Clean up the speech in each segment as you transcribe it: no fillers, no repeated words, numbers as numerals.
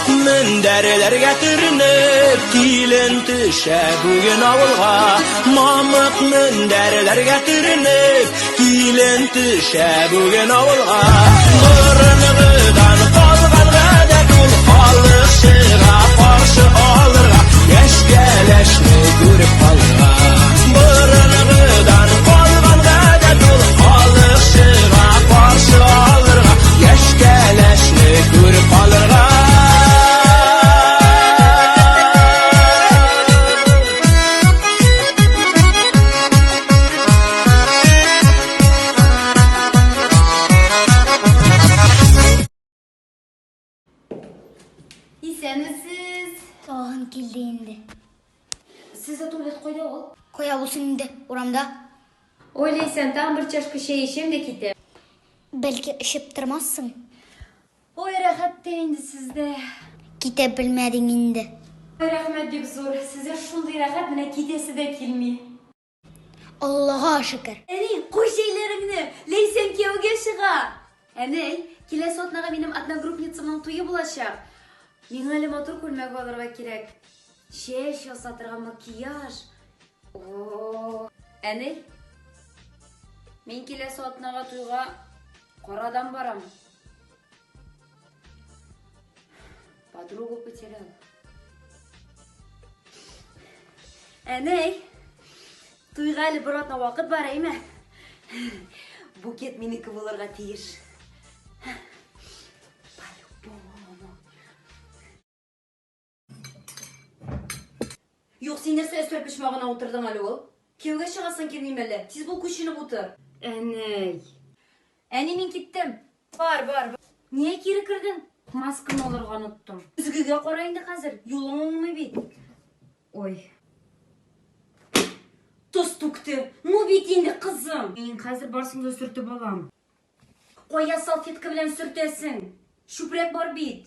Мамык мендәрләргә төренеп, килен төшә бүген авылга. Мамык мендәрләргә төренеп, килен төшә бүген авылга. Борынгыдан калган гадәт ул, халык чыга каршы алырга, яшь кәләшне күреп калырга. Борынгыдан калган гадәт ул, халык чыга каршы алырга, яшь кәләшне күреп калырга. Исәнмесез. Тагын килде инде. Сездә туалет кайда ул? Кая булсын инде, урамда. Ой, Ләйсән, тагын бер чашка чәй эчәм дә китәм. Бәлки эчеп тормассың? Ой, рәхәт тә инде сездә. Китә белмәдең инде. Ой, рәхмәт бик зур. Сездә шундый рәхәт, менә китәсе дә килми. Аллага шөкер. Әни, куй чәйләреңне, Ләйсән кияүгә чыга! Әнәй, киләсе атнага минем одногруппницамның туе булачак. Миңа әле матур күлмәк алырга кирәк. Чәч ясатырга, макияж. О, әнәй, мин киләсе атнага туйга карадан барам. Подругу потерял. Әнәй, туйга әле бер атна вакыт бар, әйме? Букет минеке булырга тиеш. По-любому. Юк, син нәрсә өстәл почмагына утырдың әле ул? Кияүгә чыгасың килмиме әллә? Тиз бул, күченеп утыр. Әнәй. Әни, мин киттем. Бар, бар. Нигә кире кердең? Масканы алырга оныттым. Көзгегә кара инде хәзер. Юлың уңмый бит. Ой. Тоз түкте. Ну бит инде, кызым. Мин хәзер барысын да сөртеп алам. Кая салфетка белән сөртәсең? Чүпрәк бар бит.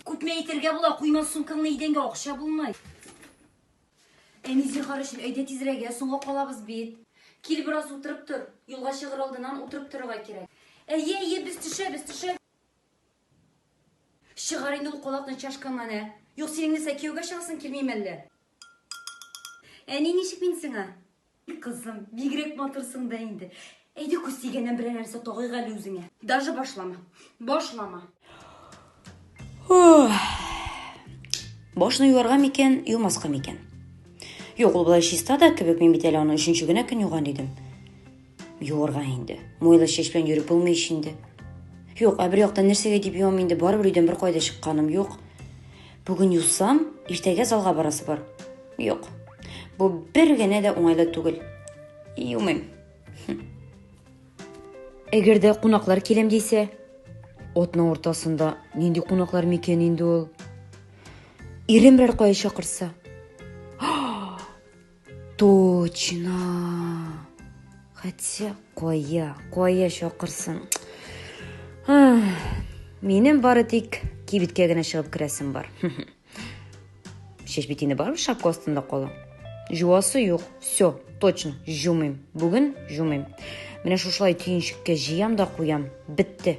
Күпме әйтергә була, куйма сумкаңны идәнгә, акча булмый. Әни, зинһар өчен, әйдә тизрәк, ә соңга калабыз бит. Кил бераз утырып тор. Юлга чыгыр алдыннан утырып торырга кирәк. Әйе, әйе, без төшәбез, төшәбез. Чыгар инде ул калакны чашкаңнан, ә. Юк, синең нәрсә, кияүгә чыгасың килмиме әллә? Әни, ничек мин сиңа? Кызым, бигрәк матурсың да инде. Әйдә күз тигәннән берәр нәрсә тагыйк әле үзеңә. Даже башлама. Башлама. Башны юарга микән, юмаска микән? Юк, ул болай чиста да кебек, мин бит әле аны өченче генә көн юган идем. Юарга инде. Муйлы чәч белән йөреп булмый ич инде. Юк, ә бер яктан нәрсәгә дип юам инде, барыбер өйдән бер кайда чыкканым юк. Бүген юсам, иртәгә залга барасы бар. Юк. Бу бер генә дә уңайлы түгел. Юмыйм. Хм. Әгәр дә кунаклар киләм дисә, атна уртасында нинди кунаклар микән инде ул? Ирем берәр кая чакырса. Точно. Хотя кая, кая чакырсын. Минем бары тик кибеткә генә чыгып керәсем бар. Чәч бит инде барыбер шапка астында кала. Жуасы юк. Все, точно, жумыйм. Бүген жумыйм. Менә шушылай төенчеккә җыям да куям. Бетте.